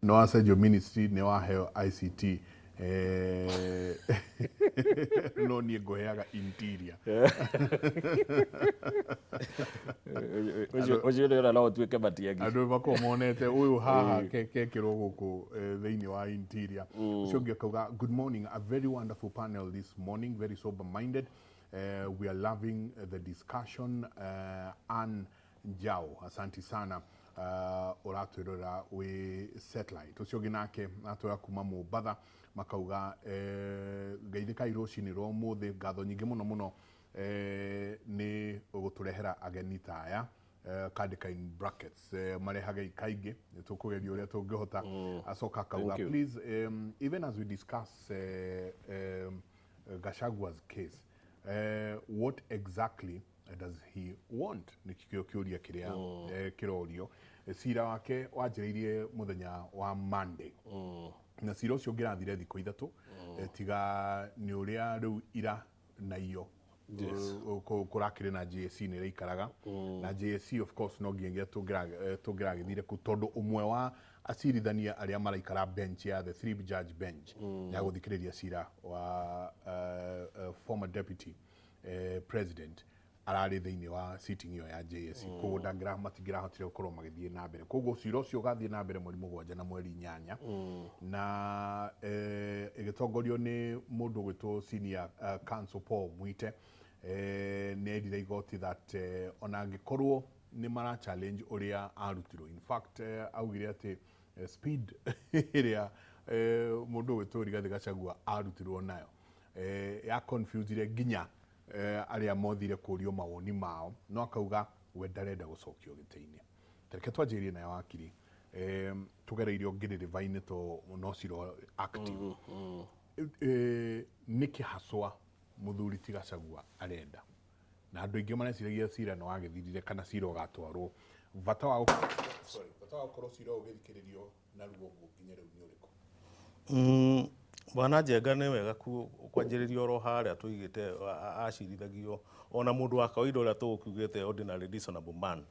Nĩ wacenjio ministry, nĩ waheo ICT, no niĩ ngũheaga interior. Ũcio nĩ no ũtuĩke Matiang'i. Andũ makoragwo monete ũyũ haha kekĩrwo gũkũ thĩinĩ wa interior. Ũcio ũngĩ akauga, "Good morning, a very wonderful panel this morning, very sober minded. We are loving the discussion. Ann Njau, asanti sana, ũratwĩrora wĩ satellite." Ũcio ũngĩ nake atwĩra kuma Mombatha, makauga, "Ngeithĩkai rũcinĩ rwa ũmũthĩ, ngatho nyingĩ mũno mũno nĩ gũtũrehera ageni ta aya," kandĩka in brackets, "marehagei kaingĩ, nĩ tũkũgeria ũrĩa tũngĩhota." Acoka akauga, Thank you. "Please, even as we discuss Gachagua's case, what exactly does he want?" Nĩ kĩo kĩũria kĩrĩa kĩrorio. Cira wake wanjĩrĩirie mũthenya wa Monday, na cira ũcio ũngĩrathire thikũ 3, tiga nĩ ũrĩa rĩu ira na iyo kũrakĩrĩ na JSC nĩ ĩraikaraga na JSC. Of course, no nginyagia tũngĩragĩthire kũu, tondũ ũmwe wa acirithania arĩa maraikara bench ya the three judge bench ya gũthikĩrĩria cira wa former deputy president ararĩ thĩinĩ wa sitting ĩyo ya JSC. Koguo ndangĩra matingĩrahotire gũkorwo magĩthiĩ na mbere. Koguo cira ũcio ũgathiĩ na mbere mweri 7 na mweri 8, na ĩgĩtongorio nĩ mũndũ ũgwĩtwo senior counsel Paul Mwite. Nĩ erire igoti that ona angĩkorwo nĩ mara challenge ũrĩa arutirwo, in fact, augire atĩ speed ĩrĩa mũndũ ũgwĩtwo Rigathĩ Gachagua arutirwo nayo ya confuse nginya arĩa mothire kũrio mawoni mao, no akauga we ndarenda gũcokio gĩtĩ-inĩ. Tareke twanjĩrĩrie nayo wakiri, tũgereirie ngĩrĩrĩba-inĩ to no ciro active. Nĩkĩ haswa mũthuri ti Gachagua arenda, na andũ aingĩ mareciragia cira nĩ wagĩthirire kana cira ũgatwarwo? Bata wa sorry, bata wa gũkorwo cira ũyũ ũgĩthikĩrĩrio narua ũguo nginya rĩu nĩ ũrĩkũ? Bwana Njenga, nĩ wega kwanjĩrĩria oro harĩa tũigĩte acirithagio. Ona mũndũ wa kawaida ũrĩa tũgũkiugĩte ordinary reasonable man,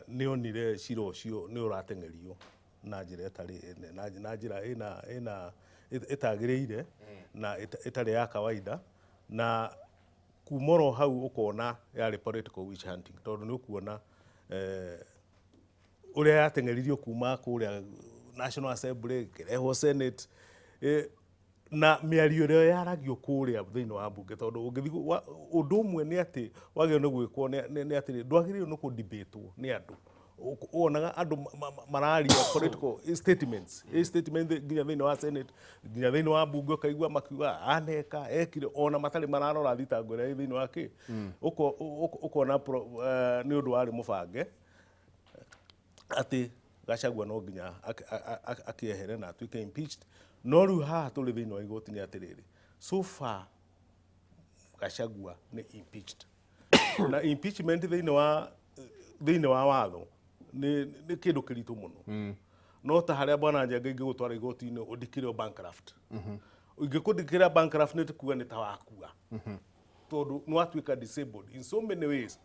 nĩ onire cira ũcio nĩ ũrateng'erio na njĩra ĩtarĩ na njĩra ĩna ĩtagĩrĩire na ĩtarĩ ya kawaida, na kuma oro hau ũkona yarĩ political witch hunting, tondũ nĩ ũkuona ũrĩa yateng'eririo kuma kũrĩa National Assembly ĩkĩrehwo Senate, na mĩario ĩrĩa yaragio kũrĩa thĩinĩ wa mbunge. Tondũ ũngĩthiĩ ũndũ ũmwe nĩ atĩ wagĩrĩirwo nĩ gwĩkwo nĩ atĩrĩ, ndwagĩrĩirwo nĩ kũ-debatwo nĩ andũ. Wonaga andũ mararia political statements, statement nginya thĩinĩ wa Senate, nginya thĩinĩ wa mbunge, ũkaigua makiuga aneka ekire, ona matarĩ mararora thitango ĩrĩa ĩ thĩinĩ wa kĩ. Ũkona nĩ ũndũ warĩ mũbange atĩ Gachagua no nginya akĩehere na atuĩke impeached. No rĩu haha tũrĩ thĩinĩ wa igoti nĩ atĩrĩrĩ, so far Gachagua nĩ impeached, na impeachment thĩinĩ wa watho nĩ kĩndũ kĩritũ mũno. No ta harĩa, bwana Njenga, ingĩgũtwara igoti-inĩ ũndikĩre bankrupt, ingĩkũndikĩra bankrupt nĩ kuga nĩ ta wakua, tondũ nĩ watuĩka disabled in so many ways.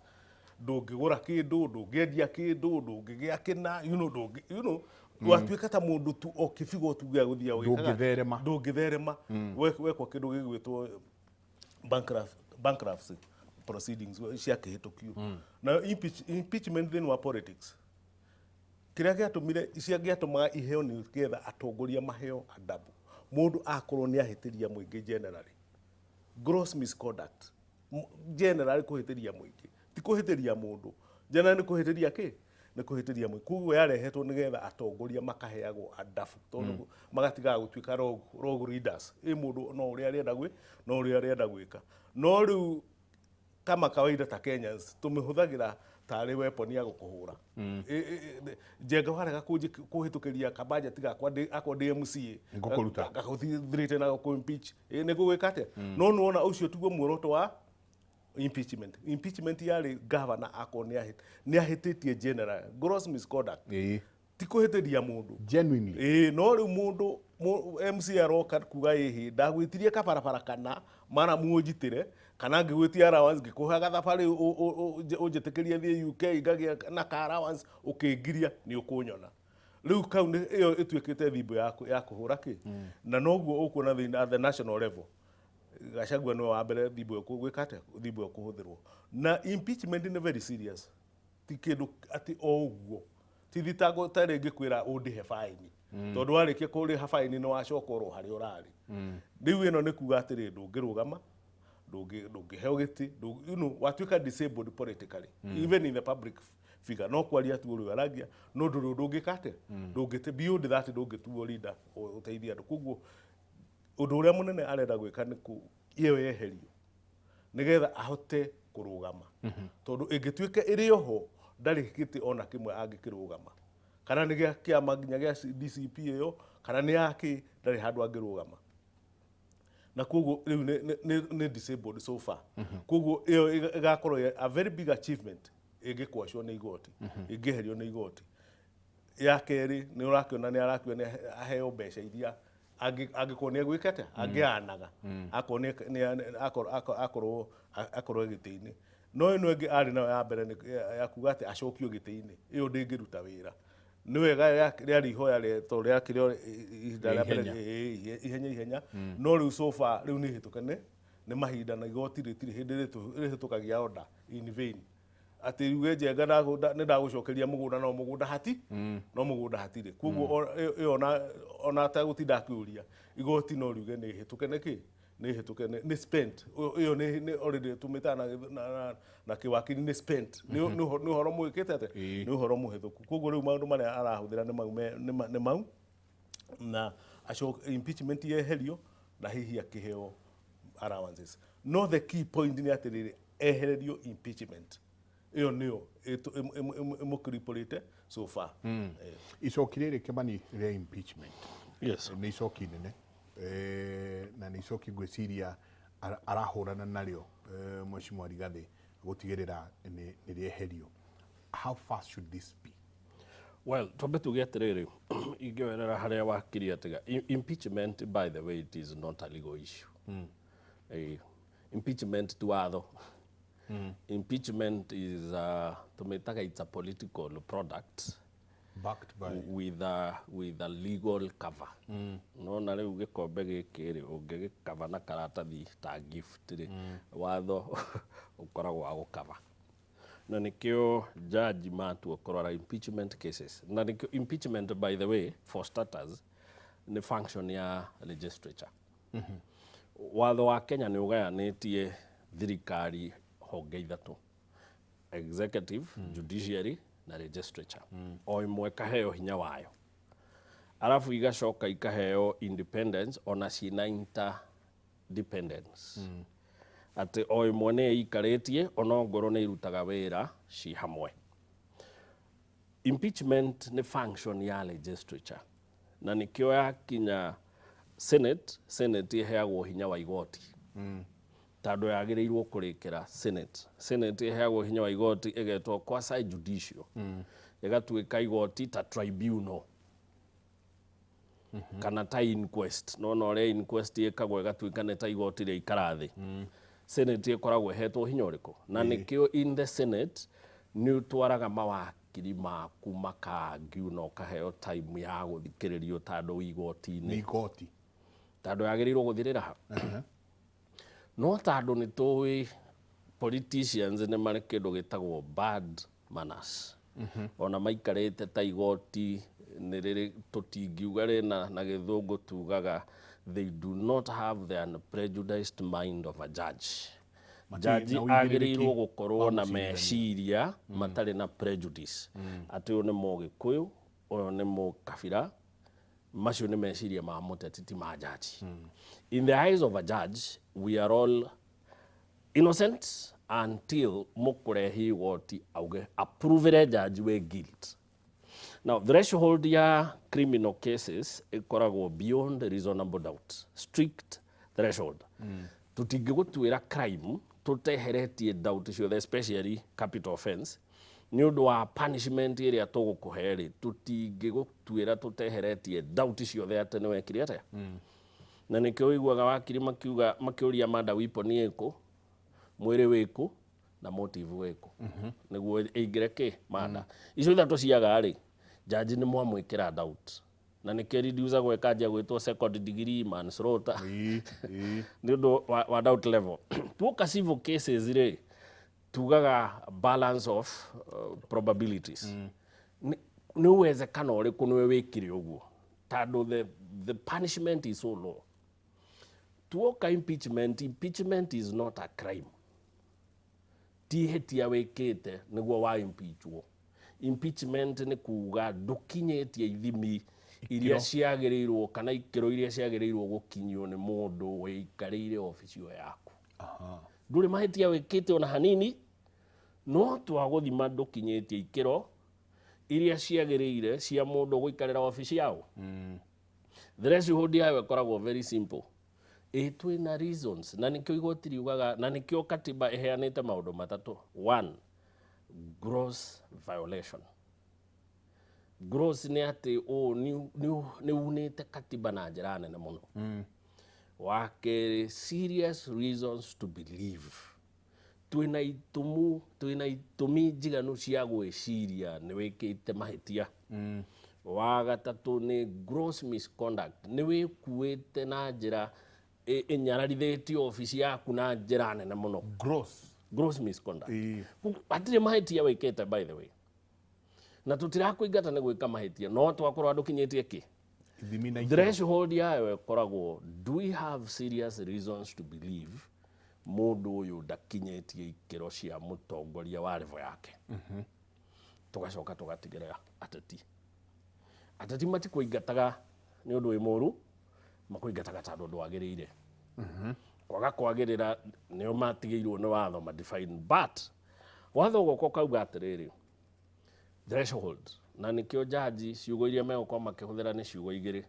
Ndũngĩgũra kĩndũ, ndũngĩendia kĩndũ, ndũngĩgĩa kĩna, ndũngĩ watuĩka ta mũndũ tu o kĩbigo tu gĩa gũthiĩ ũgĩkaga. Ndũngĩtherema. Ndũngĩtherema. Wekwo kĩndũ gĩgwĩtwo bankruptcy proceedings cia kĩhĩtũkio. Nayo impeachment thĩinĩ wa politics, kĩrĩa gĩatũmire cia gĩatũmaga iheo nĩ getha atongoria maheo adabu. Mũndũ akorwo nĩ ahĩtĩria mũingĩ generally, gross misconduct, generally kũhĩtĩria mũingĩ, ti kũhĩtĩria mũndũ generally, nĩ kũhĩtĩria kĩ, nĩ kũhĩtĩria mũingĩ. Koguo yarehetwo nĩgetha atongoria makaheagwo adabu, tondũ magatigaga gũtuĩka rogue leaders, ĩ mũndũ no ũrĩa arenda gwĩ no ũrĩa arenda gwĩka. No rĩu kama kawaida ta Kenyans tũmĩhũthagĩra tarĩ weapon ya gũkũhũra. Njenga, warega kũhĩtũkĩria kabajeti gakwa akorwo ndĩ MCA, Ngũkũruta. Ngagũthirĩte na gũkũ impeach. Nĩ gũgwĩka atĩa? No nĩwona ũcio tiguo muoroto wa impeachment. Impeachment yarĩ governor akorwo nĩ ahĩtĩtie general, gross misconduct, ti kũhĩtĩria mũndũ. Genuinely. Ĩĩ, no rĩu mũndũ MC aroka kuga, "Ĩhĩ, ndagwĩtirie kabarabara kana mara muũnjitĩre, kana ngĩgwĩtia allowance, ngĩkũhe gathabarĩ ũnjĩtĩkĩrie thiĩ UK ngagĩa na ka allowance, ũkĩngiria, nĩ ũkũnyona." Rĩu kau ĩyo ĩtuĩkĩte thimbo ya kũhũra kĩ na noguo ũkuona thĩinĩ at the national level Gachagua nĩwe wa mbere thimbo ĩyo gwĩka atĩa, thimbo ĩyo kũhũthĩrwo. Na impeachment nĩ very serious, ti kĩndũ atĩ o ũguo, ti thitango ta rĩngĩ kwĩra ũndĩhe baĩni, tondũ warĩkia kũrĩha baĩni nĩ wacoka oro harĩa ũrarĩ. Rĩu ĩno nĩ kuga atĩrĩ, ndũngĩrũgama, ndũngĩheo gĩtĩ, watuĩka disabled politically, even in the public figure, no kwaria tu ũrĩa aragia, no ndũrĩ ũndũ ũngĩka atĩa, ndũngĩte beyond that, ndũngĩtuo leader ũteithie andũ. Koguo ũndũ ũrĩa mũnene arenda gwĩka nĩ kũ ĩyo yeherio nĩgetha ahote kũrũgama, tondũ ĩngĩtuĩka ĩrĩ oho ndarĩ gĩtĩ ona kĩmwe angĩkĩrũgama, kana nĩ gĩa kĩama nginya gĩa DCP ĩyo, kana nĩ yakĩ, ndarĩ handũ angĩrũgama. Na koguo rĩu nĩ disabled so far. Koguo ĩyo ĩgakorwo a very big achievement ĩngĩkwacwo nĩ igoti, ĩngĩeherio nĩ igoti. Ya kerĩ, nĩ ũrakĩona nĩ arakiuga nĩ aheo mbeca iria angĩkorwo nĩ egwĩka atĩa, angĩanaga akorwo akorwo akorwo gĩtĩ-inĩ. No ĩno ĩngĩ arĩ nayo ya mbere nĩ ya kuga atĩ acokio gĩtĩ-inĩ, ĩyo ndĩngĩruta wĩra. Nĩ wega rĩarĩ ihoya tondũ rĩakĩrĩ ihinda rĩa mbere ihenya ihenya, no rĩu so far rĩu nĩ hĩtũke nĩ mahinda, na igoti rĩtirĩ hĩndĩ rĩhĩtũkagia order in vain, atĩ riuge Njenga nĩ ndagũcokeria mũgũnda, no mũgũnda hati no mũgũnda hatirĩ. Koguo ĩyo ona atagũtinda akĩũria igoti no riuge nĩ hĩtũke nĩkĩ, nĩ hĩtũke, nĩ spent ĩyo, nĩ already tũmĩtaga na kĩwakiri nĩ spent, nĩ ũhoro mwĩkĩte atĩa, nĩ ũhoro mũhĩtũku. Koguo rĩu maũndũ marĩa arahũthĩra nĩ mau nĩ mau na impeachment yeherio na hihi akĩheo allowances. No the key point nĩ atĩrĩrĩ, ehererio impeachment ĩyo nĩyo ĩmũkiripũrĩte so far. Icoki rĩrĩ, Kĩmani, rĩa impeachment Yes. nĩ icoki inene, na nĩ icoki ngwĩciria arahũrana narĩo Mheshimiwa Rigathĩ gũtigĩrĩra nĩ rĩeherio. How fast should this be? Well, twambe tuge atĩrĩrĩ, ingĩoerera harĩa wakiri atĩga impeachment, by the way, it is not a legal issue. Impeachment ti watho. Impeachment is tũmĩtaga it's a political product backed by with a legal cover. Nona rĩu gĩkombe gĩkĩ rĩ, ũngĩgĩkava na karatathi ta gift rĩ, watho ũkoragwo wa gũkava, na nĩkĩo judge matua kũrora impeachment cases. Na nĩkĩo impeachment, by the way, for starters, nĩ function ya legislature. Watho wa Kenya nĩ ũgayanĩtie thirikari honge ithatũ: executive, judiciary na legislature. O ĩmwe ĩkaheo hinya wayo, arabu igacoka ikaheo independence ona ciĩna interdependence, atĩ o ĩmwe nĩ ĩikarĩtie ona ongorwo nĩ irutaga wĩra ci hamwe. Impeachment nĩ function ya legislature, na nĩkĩo yakinya Senate, Senate ĩheagwo hinya wa igoti, tondũ yagĩrĩirwo kũrĩkĩra Senate. Senate ĩheagwo hinya wa igoti, ĩgetwo quasi judicial, ĩgatuĩka igoti ta tribunal kana ta inquest. Nona ũrĩa inquest ĩkagwo, ĩgatuĩka nĩ ta igoti rĩaikara thĩ. Senate ĩkoragwo ĩhetwo hinya ũrĩkũ, na nĩkĩo in the Senate nĩ ũtwaraga mawakiri maku makaangiu na ũkaheo time ya gũthikĩrĩrio tondũ wĩ nĩ igoti-inĩ. Igoti. Tondũ yagĩrĩirwo gũthirĩra ha, no tondũ nĩ tũĩ politicians nĩ marĩ kĩndũ gĩtagwo bad manners, ona maikarĩte ta igoti nĩ rĩrĩ, tũtingiuga rĩna na gĩthũngũ tugaga they do not have the unprejudiced mind of a judge. Matirĩ Jaji na ũigĩrĩrĩki agĩrĩirwo gũkorwo wa na mũcirithania. Meciria matarĩ na prejudice, atĩ ũyũ nĩ Mũgĩkũyũ, ũyũ nĩ Mũkabira. Macio nĩ meciria ma mũteti, ti ma judge. In the eyes of a judge, we are all innocent until mũkũrehe igoti auge approve judge wĩ guilt. Now, threshold ya criminal cases ĩkoragwo beyond reasonable doubt, strict threshold. Tũtingĩgũtuĩra crime tũteheretie doubt ciothe, especially capital offense. Nĩ ũndũ wa punishment ĩrĩa tũgũkũhe rĩ, tũtingĩgũtuĩra tũteheretie doubt ciothe atĩ nĩ wekire atĩa. Na nĩkĩo ũiguaga wakiri makiuga, makĩũria murder weapon ĩkũ, mwĩrĩ wĩkũ, na motive wĩkũ, nĩguo ĩingĩre kĩ murder. Icio ithatũ ciaga rĩ, Jaji nĩ mwamwĩkĩra doubt na nĩkĩo reducagwo ĩkanjia gwĩtwo second degree manslaughter Ĩĩ, ĩĩ. Nĩ ũndũ wa doubt level. Tuoka civil cases rĩ, tugaga balance of probabilities. Nĩ uwezekano ũrĩkũ nĩwe wĩkire ũguo, tondũ the punishment is so low. Tuoka impeachment, impeachment is not a crime. Ti ihĩtia wĩkĩte nĩguo wa impeachwo. Impeachment nĩ kuga ndũkinyĩtie ithimi iria ciagĩrĩirwo kana ikĩro iria ciagĩrĩirwo gũkinyio nĩ mũndũ wĩikarĩire obici ĩyo yaku. Ndũrĩ mahĩtia wĩkĩte ona hanini, no twagũthima ndũkinyĩtie ikĩro iria ciagĩrĩire cia mũndũ gũikarĩra obici yao. Threshold yayo ĩkoragwo very simple. Ĩ twĩna reasons, na nĩkĩo igoti riugaga, na nĩkĩo katiba ĩheanĩte maũndũ matatũ. One, gross violation. Gross nĩ atĩ ũũ nĩ unĩte katiba na njĩra nene mũno. Wa kerĩ, serious reasons to believe. Twĩna itũmi njiganu cia gwĩciria nĩ wĩkĩte mahĩtia. Wa gatatũ nĩ gross misconduct, nĩ wĩkuĩte na njĩra ĩnyararithĩtie obici yaku na njĩra nene mũno. Gross. Gross misconduct. Hatirĩ mahĩtia wĩkĩte, by the way, na tũtirakũingata nĩ gwĩka mahĩtia, no twakorwo andũkinyĩtie kĩ Ithimi na ikĩro. Threshold yayo ĩkoragwo, do we have serious reasons to believe mũndũ ũyũ ndakinyĩtie ikĩro cia mũtongoria wa level yake? Tũgacoka tũgatigĩrĩra ateti. Ateti matikũingataga nĩ ũndũ wĩ mũru, makũingataga tondũ ndwagĩrĩire. Kwaga kwagĩrĩra nĩo matigĩirwo nĩ watho madefine, but watho ũgoka ũkauga atĩrĩrĩ, threshold, na nĩkĩo jaji ciugo iria megũkorwo makĩhũthĩra nĩ ciugo igĩrĩ,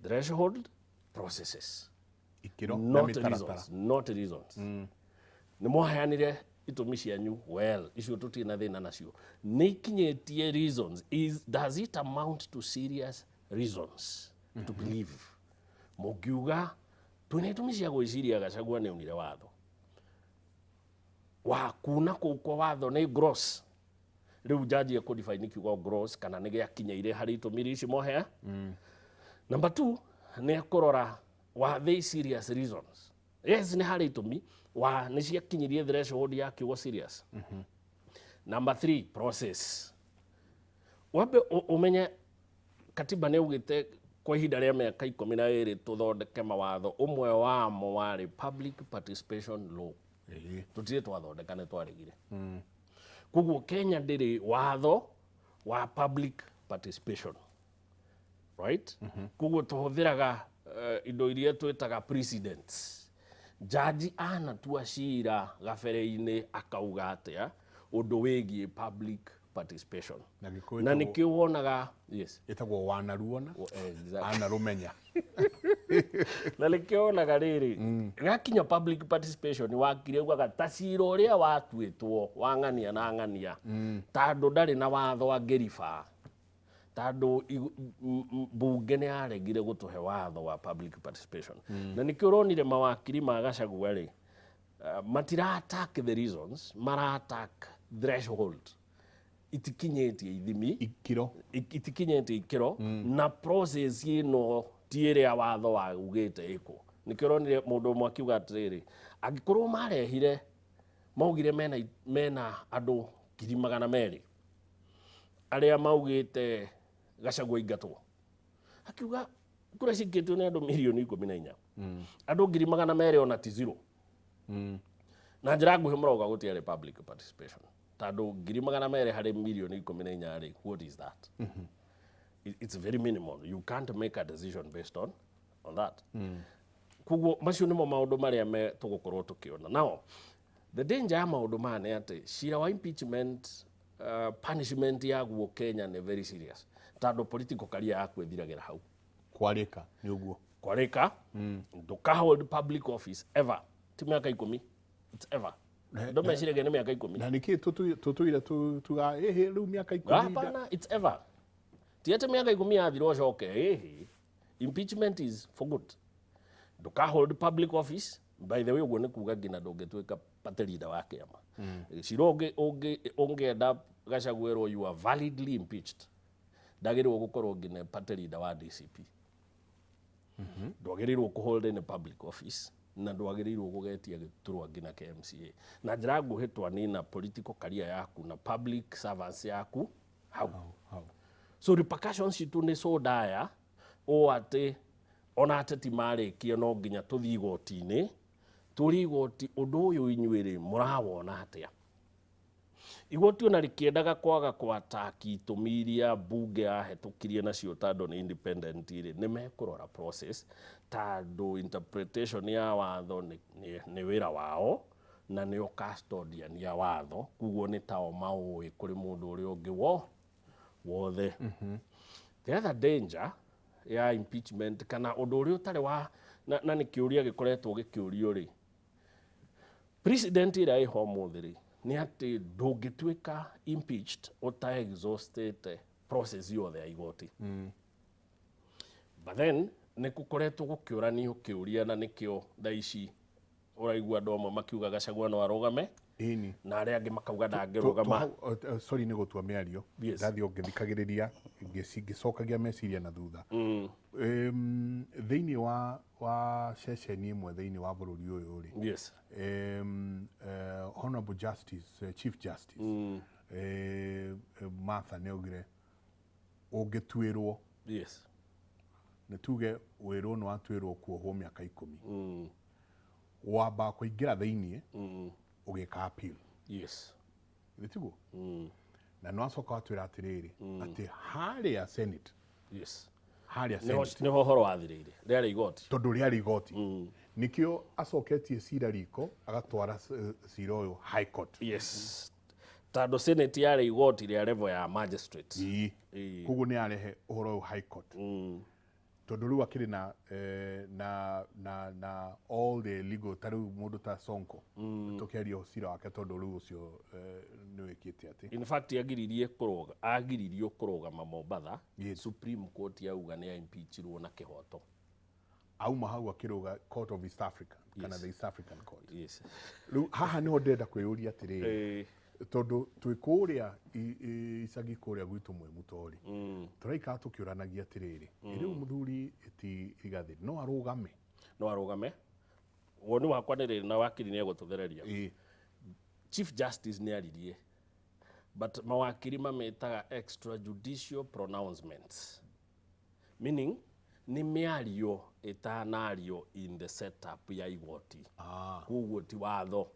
threshold, processes. Ikĩro na Not mĩtaratara. reasons, not reasons. Nĩ mwaheanire itũmi cianyu well, icio tũtirĩ na thĩna nacio. Nĩ ikinyĩtie reasons? Does it amount to serious reasons to believe? Mũngiuga twĩna itũmi cia gwĩciria Gachagua nĩ aunire watho wa kuna kũu kwa watho nĩ gross, rĩu jaji ekũdefine kiugo gross kana nĩ gĩakinyaire harĩ itũmi iria ici mohea. Number two, nĩ ekũrora wa they serious reasons. Yes, nĩ harĩ itũmi wa nĩ ciakinyirie threshold ya kiugo serious. Number three, process. Wambe ũmenye katiba nĩ augĩte kwa ihinda rĩa mĩaka 12 tũthondeke mawatho, ũmwe wamo warĩ public participation law. Tũtirĩ twathondeka, nĩ twaregire. Koguo Kenya ndĩrĩ watho wa public participation, right? Koguo tũhũthĩraga indo iria twĩtaga precedents. Jaji anatua cira gabere-inĩ akauga atĩa ũndũ wĩgiĩ public participation? Na Gĩkũyũ Na nĩkĩo wonaga, yes. Ĩtagwo wanaruona. Exactly. Anarũmenya. Na nĩkĩo wonaga rĩrĩ gakinya public participation, wakiri augaga ta cira ũrĩa watuĩtwo wa ng'ania na ng'ania, tondũ ndarĩ na watho angĩriba, tondũ mbunge nĩ yaregire gũtũhe watho wa public participation. Na nĩkĩo ũronire mawakiri ma Gachagua rĩ, matira attack the reasons, mara attack threshold, itikinyĩtie ithimi. Ikĩro. Itikinyĩtie ikĩro, na process ĩno ti ĩrĩa watho waugĩte ĩkwo. Nĩkĩo ũronire mũndũ ũmwe akiuga atĩrĩrĩ, angĩkorwo marehire maugire mena andũ 200,000 arĩa maugĩte Gachagua aingatwo, akiuga kura cikĩtio nĩ andũ mirioni 14, andũ 200,000 ona ti zero. Na njĩra nguhĩ marauga gũtiarĩ public participation, tondũ 200,000 harĩ mirioni 14 rĩ, what is that? It's very minimal. You can't make a decision based on that. Koguo macio nĩmo maũndũ marĩa me tũgũkorwo tũkĩona. Now the danger ya maũndũ maya nĩ atĩ cira wa impeachment, punishment yaguo Kenya nĩ very serious, tondũ political career yaku ĩthiragĩra hau. Kwarĩka nĩ ũguo. Kwarĩka, ndũka hold public office ever. Ti mĩaka 10, it's ever. Andũ meciragia nĩ mĩaka 10. Na nĩkĩ tũtũire tuga ĩhĩ rĩu mĩaka 10? Hapana, it's ever. Ti atĩ mĩaka 10 yathira ũcoke ĩhĩ. Impeachment is for good. Ndũka hold public office. By the way, ũguo nĩ kuga nginya ndũngĩtuĩka party leader wa kĩama. Cira ũngĩ ũngĩenda Gachagua erwo you are validly impeached. Ndagĩrĩirwo gũkorwo nginya party leader wa DCP, ndwagĩrĩirwo kũ hold any public office, na ndwagĩrĩirwo gũgetia gĩturwa nginya kĩa MCA. Na njĩra nguhĩ, twanina political career yaku na public servants yaku hau. Hau. So repercussions citũ nĩ so dire ũũ atĩ ona ateti marĩkia no nginya tũthiĩ igoti-inĩ, tũrie igoti, ũndũ ũyũ inyuĩ rĩ, mũrawona atĩa? Igoti ona rĩkĩendaga kwaga kwataki itũmi iria mbunge yahetũkirie nacio, tondũ nĩ independent rĩ, nĩ mekũrora process, tondũ interpretation ya watho nĩ wĩra wao na nĩo custodian ya watho, koguo nĩ tao maũĩ kũrĩ mũndũ ũrĩa ũngĩ wo wothe. The other danger ya impeachment, kana ũndũ ũrĩa ũtarĩ wa na nĩ kĩũria gĩkoretwo gĩkĩũrio rĩ, president ĩrĩa ĩho ũmũthĩ rĩ, nĩ atĩ ndũngĩtuĩka impeached ũta exhaustĩte process yothe ya igoti. But then nĩ gũkoretwo gũkĩũranio kĩũria, na nĩkĩo thaa ici ũraigua andũ amwe makiuga Gachagua no arũgame na arĩa angĩ makauga ndangĩrũgama. Sorry nĩ gũtua mĩario. Ndathiĩ o ngĩthikagĩrĩria, ngĩcokagia meciria na thutha. Thĩinĩ wa ceceni ĩmwe thĩinĩ wa bũrũri ũyũ rĩ, Honorable Justice, Chief Justice Martha nĩ augire ũngĩtuĩrwo, nĩ tuge wĩrwo nĩ watuĩrwo kuohwo mĩaka 10, wambaga kũingĩra thĩiniĩ ũgĩka appeal. Nĩ tiguo? Na nĩ wacoka watwĩra atĩrĩrĩ, atĩ harĩa Senate, harĩa Senate Nĩho ũhoro wathirĩire, rĩarĩ igoti. Tondũ rĩarĩ igoti, nĩkĩo acoketie cira riko, agatwara cira ũyũ High Court. Yes, tondũ Senate yarĩ igoti rĩa level ya magistrate. Koguo nĩ arehe ũhoro ũyũ High Court, tondũ rĩu akĩrĩ na, eh, na na na all the legal, ta rĩu mũndũ ta Sonko, tũkĩaria cira wake, tondũ rĩu ũcio nĩ wĩkĩte atĩ In fact, agiririe kũrũga, agiririo kũrũgama Mombatha. Supreme Court yauga nĩ impeachirwo na kĩhoto. Auma hau akĩrũga Court of East Africa kana the East African Court. Rĩu haha nĩho ndĩrenda kwĩyũria atĩrĩrĩ, tondũ twĩ kũrĩa icagi kũrĩa gwitũ mwĩ mũtori, tũraikara tũkĩũranagia atĩrĩrĩ, rĩu mũthuri ti Rigathĩ no arũgame? No arũgame. Woni wakwa nĩ rĩrĩ, na wakiri nĩ egũtũthereria. Chief Justice nĩ aririe, but mawakiri mamĩtaga extrajudicial pronouncements, meaning nĩ mĩario ĩtanario in the setup ya igoti. Koguo ti watho,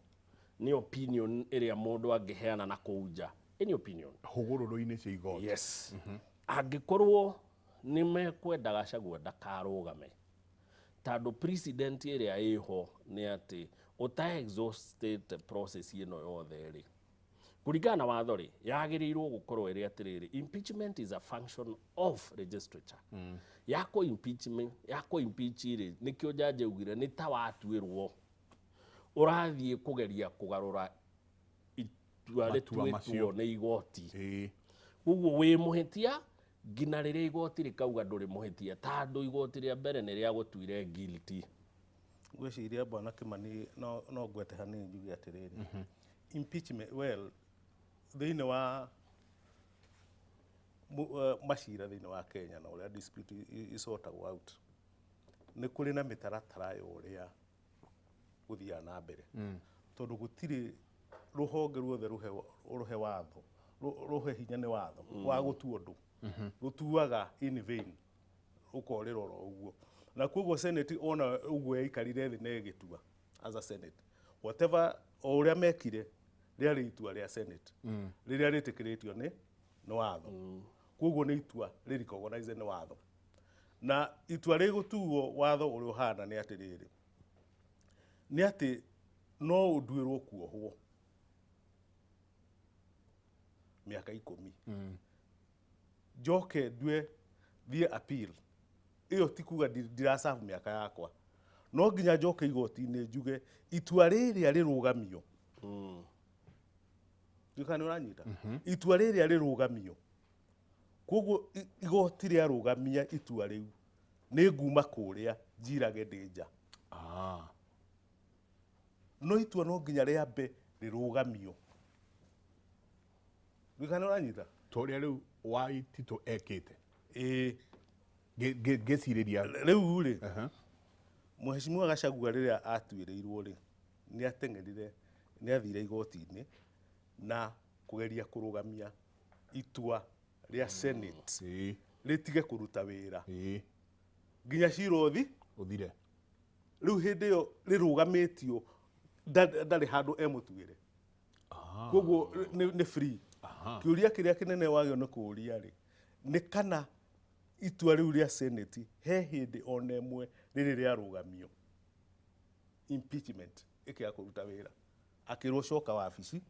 nĩ opinion ĩrĩa mũndũ angĩheana na kũu nja, any opinion. Hũgũrũrũ-inĩ cia igoti. Yes. Angĩkorwo nĩ mekwenda Gachagua ndakarũgame, tondũ precedent ĩrĩa ĩho nĩ atĩ ũta exhaustĩte process ĩno yothe rĩ, kũringana na watho rĩ, yagĩrĩirwo gũkorwo ĩrĩ atĩrĩrĩ, impeachment is a function of legislature. Yako impeachment, yako impeach rĩ, nĩkĩo jaji augire nĩ ta watuĩrwo ũrathiĩ kũgeria kũgarũra itua Matua rĩtuĩtwo macio. nĩ igoti. Koguo wĩ mũhĩtia nginya rĩrĩa igoti rĩkauga ndũrĩ mũhĩtia, tondũ igoti rĩa mbere nĩ rĩagũtuire guilty. Ngwĩciria Bwana Kimani, no ngwete hanini njuge atĩrĩrĩ, impeachment, well, thĩinĩ wa macira thĩinĩ wa Kenya na ũrĩa dispute isortagwo out, nĩ kũrĩ na mĩtaratara ya ũrĩa gũthiaga na mbere, tondũ gũtirĩ rũhonge ruothe rũhe watho, rũhe hinya nĩ watho wa gũtua ũndũ, rũtuaga in vain, rũkorĩra oro ũguo. Na koguo Senate ona ũguo yaikarire thĩ na ĩgĩtua as a Senate, whatever, o ũrĩa mekire, rĩarĩ itua rĩa Senate rĩrĩa rĩtĩkĩrĩtio nĩ watho. Koguo nĩ itua rĩ-recognize nĩ watho, na itua rĩgũtuo watho ũrĩa ũhana nĩ atĩrĩrĩ, nĩ atĩ no ũnduĩrwo kuohwo mĩaka 10, njoke ndue thiĩ appeal. Ĩyo ti kuga ndiraserve mĩaka yakwa, no nginya njoke igoti-inĩ njuge itua rĩrĩa rĩrũgamio. Ndiũĩ kana nĩ ũranyita. Itua rĩrĩa rĩrũgamio. Koguo igoti rĩarũgamia itua rĩu, nĩ nguma kũrĩa njirage ndĩ nja. No itua no nginya rĩambe rĩrũgamio. Ndiũĩ kana nĩ ũranyita. Ta ũrĩa rĩu Waititũ ekĩte. Ĩĩ. Ngĩcirĩria. Rĩu rĩ, Mheshimiwa Gachagua rĩrĩa atuĩrĩirwo rĩ, nĩ ateng'erire, nĩ athire igoti-inĩ na kũgeria kũrũgamia itua rĩa Senate rĩtige kũruta wĩra nginya cira ũthi ũthire. Rĩu hĩndĩ ĩyo rĩrũgamĩtio, ndarĩ handũ emũtuĩre, koguo nĩ free. Kĩũria kĩrĩa kĩnene wagĩrĩirwo nĩ kũũria rĩ, nĩ kana itua rĩu rĩa Senate he hĩndĩ ona ĩmwe rĩrĩ rĩarũgamio, impeachment ĩkĩaga kũruta wĩra, akĩrwo coka wabici,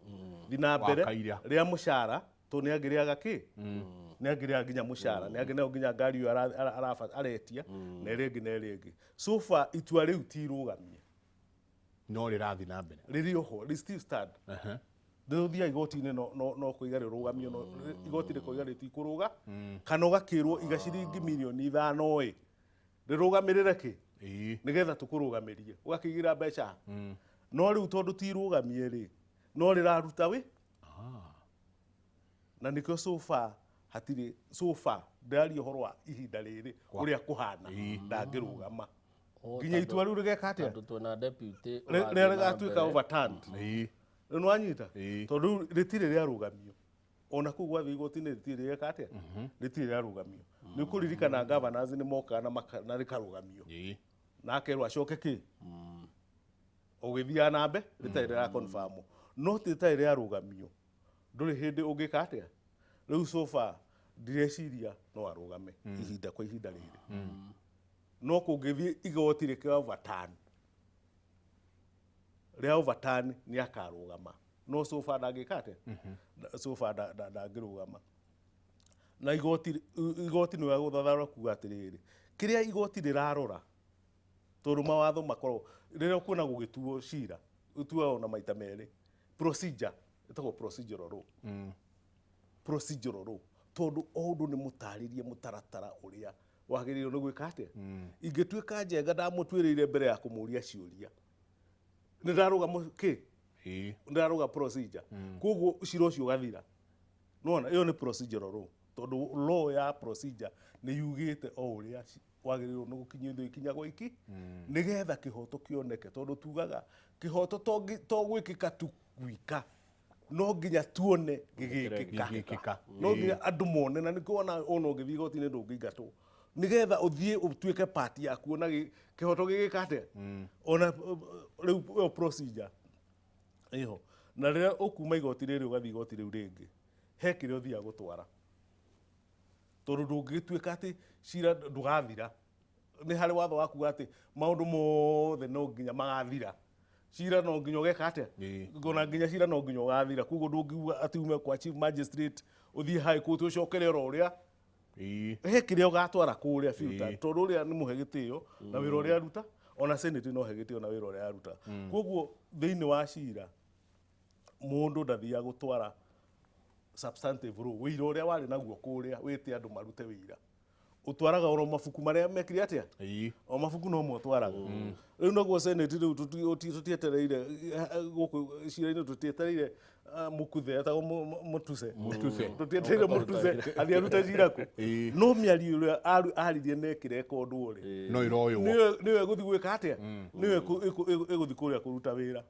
thi na mbere. Wakaira. Rĩa mũcara, tondũ nĩ angĩrĩaga kĩ, nĩ angĩrĩaga nginya mũcara, nĩ angĩrĩaga nginya ngari ĩyo aretia na ĩrĩa ĩngĩ na ĩrĩa ĩngĩ. So far itua rĩu ti irũgamie. No rĩrathiĩ na mbere. Rĩrĩ oho, rĩ still stand. Rĩrĩa ũthiaga igoti-inĩ, no kũiga rĩrũgamio, no igoti rĩkoiga rĩtikũrũga, kana ũgakĩrwo iga ciringi mirioni 5 ĩ rĩrũgamĩrĩre kĩ, nĩgetha tũkũrũgamĩrie, ũgakĩigĩra mbeca. No rĩu tondũ ti irũgamie rĩ, no rĩraruta wĩ na nĩkĩo so far hatirĩ, so far ndĩraria ũhoro wa ihinda rĩrĩ ũrĩa kũhana, ndangĩrũgama Oh, nginya itua rĩu rĩgeka atĩa? Tondũ twĩna deputy rĩrĩa ũrathiĩ na rĩgatuĩka mbere. overturned. Rĩu nĩwanyita? Ĩĩ. Tondũ rĩu rĩtirĩ rĩarũgamio, ona kũu gwathiĩ igoti-inĩ rĩtirĩ rĩeka atĩa, rĩtirĩ rĩarũgamio. Nĩ ũkũririkana governors nĩ mokaga na rĩkarũgamio, na akerwo acoke kĩ, ũgĩthiaga na mbe rĩtarĩ rĩra confirm, no ti rĩtarĩ rĩarũgamio, ndũrĩ hĩndĩ ũngĩka atĩa. Rĩu so far ndireciria no arũgame ihinda kwa ihinda rĩrĩ, no kũngĩthiĩ igoti rĩkĩ overturn, rĩa overturn, nĩ akarũgama, no so far ndangĩka atĩa, so far ndangĩrũgama. Na igoti nĩ gũthathaũra kuga atĩrĩrĩ, kĩrĩa igoti rĩrarora, tondũ mawatho makorwo rĩrĩa ũkuona gũgĩtuo cira ũtuagwo na maita merĩ, procedure ĩtagwo procedural law, procedural law, tondũ o ũndũ nĩ mũtarĩrie mũtaratara ũrĩa wagĩrĩirwo nĩ gwĩka atĩa. Ingĩtuĩka Njenga ndamũtuĩrĩire mbere ya kũmũria ciũria, nĩ ndarũga kĩ, nĩ ndarũga procedure, koguo cira ũcio ũgathira. Nona ĩyo nĩ procedural law, tondũ law ya procedure nĩ yugĩte o ũrĩa wagĩrĩirwo nĩ gũkinyithio ikinya gwa iki nĩgetha kĩhoto kĩoneke, tondũ tugaga kĩhoto to gwĩkĩka tu gwika, no nginya tuone gĩgĩkĩka. Gĩgĩkĩka. No nginya andũ mone, na nĩkĩo ona ũngĩthiĩ igoti-inĩ ndũngĩingatwo, nĩgetha ũthiĩ ũtuĩke part ya kuona kĩhoto gĩgĩka atĩa. Ona rĩu ĩyo procedure ĩho, na rĩrĩa ũkuma igoti rĩrĩ ũgathiĩ igoti rĩu rĩngĩ, he kĩrĩa ũthiaga gũtwara, tondũ ndũngĩtuĩka atĩ cira ndũgathira. Nĩ harĩ watho wa kuga atĩ maũndũ mothe no nginya magathira, cira no nginya ũgeka atĩa? Ona nginya cira no nginya ũgathira, koguo ndũngiuga atĩ ume kwa chief magistrate ũthiĩ high court ũcokere oro ũrĩa. He kĩrĩa ũgatwara kũrĩa filter, tondũ ũrĩa nĩ mũhe gĩtĩo na wĩra ũrĩa aruta, ona senate no he gĩtĩo na wĩra ũrĩa aruta. Koguo thĩinĩ wa cira mũndũ ndathiaga gũtwara substantive law, wĩira ũrĩa warĩ naguo kũrĩa wĩte andũ marute wĩira, ũtwaraga oro mabuku marĩa mekire atĩa. O mabuku no mo twaraga. Rĩu noguo senate rĩu tũtietereire gũkũ cira-inĩ, tũtietereire mũkuthe etagwo mũtuse. Mũtuse. Tũtietereire mũtuse athiĩ arute cira kũ. No mĩario ĩrĩa aririe na ĩkĩrekondwo rĩ, no ĩroywo. Nĩyo ĩgũthiĩ gwĩka atĩa, nĩyo ĩgũthiĩ kũrĩa kũruta wĩra.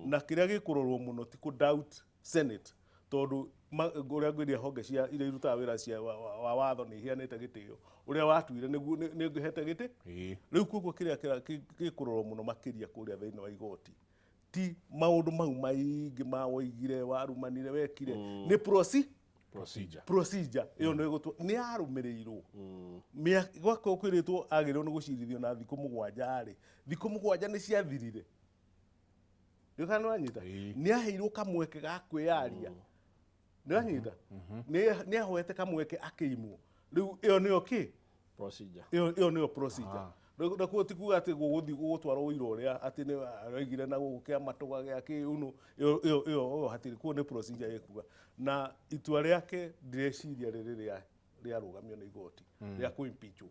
Na kĩrĩa gĩkũrorwo mũno ti kũ doubt senate, tondũ ũrĩa ngwĩria, honge cia iria irutaga wĩra cia wa watho nĩ iheanĩte gĩtĩo, ũrĩa watuire nĩguo nĩ hete gĩtĩ. Rĩu koguo kĩrĩa gĩkũrorwo mũno makĩria kũrĩa thĩinĩ wa igoti ti maũndũ mau maingĩ ma woigire, warumanire, wekire, nĩ procedure. Procedure ĩyo nĩ ĩgũtwo nĩ yarũmĩrĩirwo. Gwakorwo kwĩrĩtwo agĩrĩirwo nĩ gũcirithio na thikũ 7 rĩ, thikũ 7 nĩ ciathirire. Nĩ kana nĩwanyita? Nĩ aheirwo kamweke ga kwĩyaria, nĩwanyita? Nĩ ahoete kamweke akĩimwo. Rĩu ĩyo nĩyo kĩ? Procedure. Ĩyo nĩyo procedure. Na kuo ti kuga atĩ gũgũthiĩ gũgũtwarwo ũira ũrĩa atĩ nĩ aroigire na gũkũ kĩama tũga gĩa kĩ uno, ĩyo hatirĩ kuo, nĩ procedure ĩkuga. Na itua rĩake ndireciria rĩrĩ rĩa rĩarũgamio nĩ igoti rĩa kũ-impeachwo,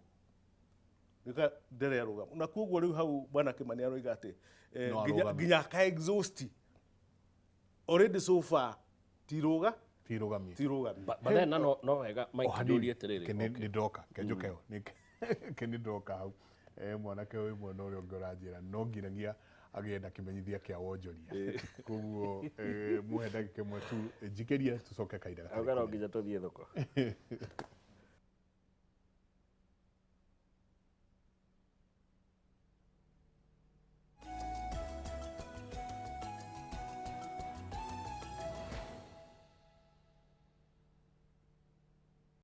rĩka ndĩrĩarũgama, na koguo rĩu hau bwana Kimani aroiga atĩ No nginya arũgame. Nginya aka exhaust already, so far tiruga. Ti rũgamie. Ti rũgamie. But then no wega Mike ndũrie atĩrĩrĩ. Ke nĩ ndoka kenjũke ho ke nĩ ndoka hau. Mwanake wĩ mwena ũrĩa ũngĩ ũranjĩra no nginyagia agĩe na kĩmenyithia kĩa wonjoria, koguo muhe ndagĩka ĩmwe tu njikĩrie, tũcoke kahinda gatarĩ Auga no kũnene. nginya tũthiĩ thoko.